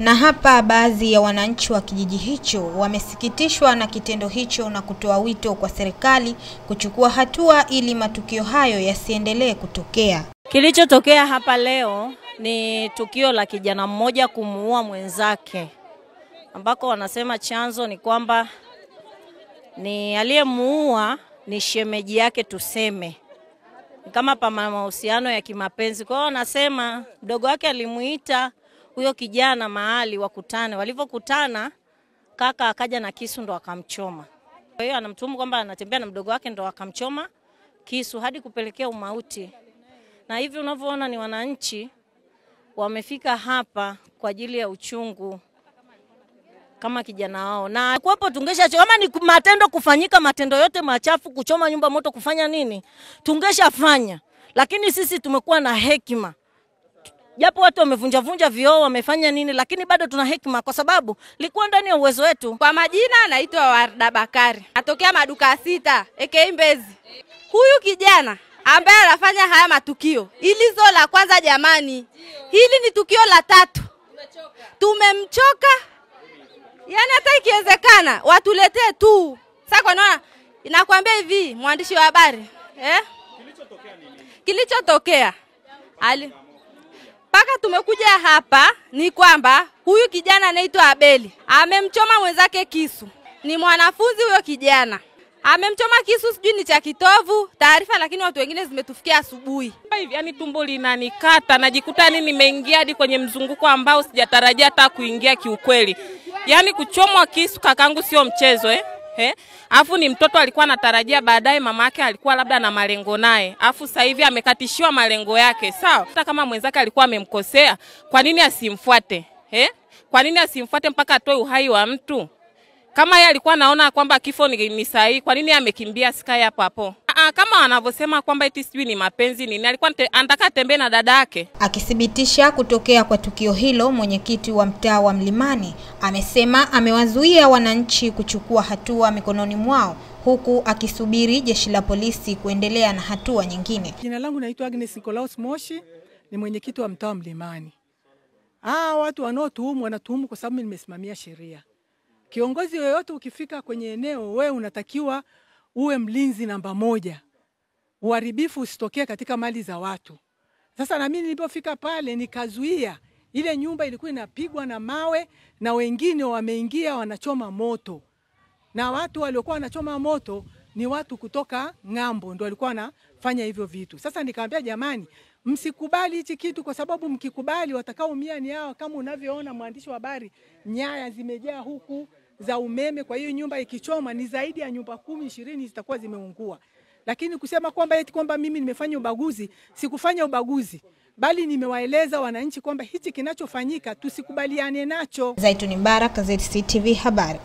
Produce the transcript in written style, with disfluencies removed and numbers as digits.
Na hapa baadhi ya wananchi wa kijiji hicho wamesikitishwa na kitendo hicho na kutoa wito kwa serikali kuchukua hatua ili matukio hayo yasiendelee kutokea. Kilichotokea hapa leo ni tukio la kijana mmoja kumuua mwenzake, ambako wanasema chanzo ni kwamba ni aliyemuua ni shemeji yake, tuseme kama pa mahusiano ya kimapenzi. Kwa hiyo wanasema mdogo wake alimuita huyo kijana mahali wakutane. Walivokutana kaka akaja na kisu ndo akamchoma. Kwa hiyo anamtuhumu kwamba anatembea na mdogo wake ndo akamchoma kisu hadi kupelekea umauti. Na hivi unavyoona ni wananchi wamefika hapa kwa ajili ya uchungu kama kijana wao. Na kuwepo tungesha kama ni matendo kufanyika, matendo yote machafu, kuchoma nyumba moto, kufanya nini, tungeshafanya. Lakini sisi tumekuwa na hekima. Japo watu wamevunja vunja vioo, wamefanya nini, lakini bado tuna hekima kwa sababu likuwa ndani ya uwezo wetu. Kwa majina naitwa Warda Bakari. Natokea maduka 6, aka Mbezi. Huyu kijana ambaye anafanya haya matukio, hili sio la kwanza jamani. Hili ni tukio la 3. Tumemchoka. Yaani hata ikiwezekana watuletee tu. Sasa kwa nini nakwambia hivi mwandishi wa habari? Kilichotokea nini? Kilichotokea ali paka tumekuja hapa ni kwamba huyu kijana anaitwa Abeli amemchoma mwenzake kisu. Ni mwanafunzi huyo kijana. Amemchoma kisu sijui ni cha kitovu, taarifa lakini watu wengine zimetufikia asubuhi. Hivi yani tumbo linanikata, najikuta nini nimeingia hadi kwenye mzunguko ambao sijatarajia hata kuingia kiukweli. Yani kuchomwa kisu kakangu sio mchezo. Afu ni mtoto alikuwa anatarajia baadaye mamake alikuwa labda na malengo naye. Afu sasa hivi amekatishiwa malengo yake. Sawa? Hata kama mwenzake alikuwa amemkosea, kwa nini asimfuate? Kwa nini asimfuate mpaka atoe uhai wa mtu? Kama yeye alikuwa anaona kwamba kifo ni sahihi, kwa nini amekimbia sky hapo hapo? Kama wanavyosema kwamba eti sijui ni mapenzi nini, alikuwa anataka tembee na dada yake. Akithibitisha kutokea kwa tukio hilo, mwenyekiti wa mtaa wa Mlimani amesema amewazuia wananchi kuchukua hatua mikononi mwao, huku akisubiri jeshi la polisi kuendelea na hatua nyingine. Jina langu naitwa Agnes Nikolaus Moshi, ni mwenyekiti wa mtaa wa Mlimani. Watu wanaotuhumu wanatuhumu kwa sababu nimesimamia sheria. Kiongozi yoyote ukifika kwenye eneo, wewe unatakiwa uwe mlinzi namba 1. Uharibifu usitokee katika mali za watu. Sasa na mimi nilipofika pale nikazuia ile nyumba ilikuwa inapigwa na mawe na wengine wameingia wanachoma moto. Na watu waliokuwa wanachoma moto ni watu kutoka ng'ambo ndio walikuwa wanafanya hivyo vitu. Sasa nikamwambia jamani, msikubali hichi kitu kwa sababu mkikubali watakaoumia ni hao. Kama unavyoona mwandishi wa habari, nyaya zimejaa huku za umeme, kwa hiyo nyumba ikichoma ni zaidi ya nyumba 10 20 zitakuwa zimeungua. Lakini kusema kwamba eti kwamba mimi nimefanya ubaguzi, sikufanya ubaguzi, bali nimewaeleza wananchi kwamba hichi kinachofanyika tusikubaliane nacho. Zaituni Baraka, ZCTV habari.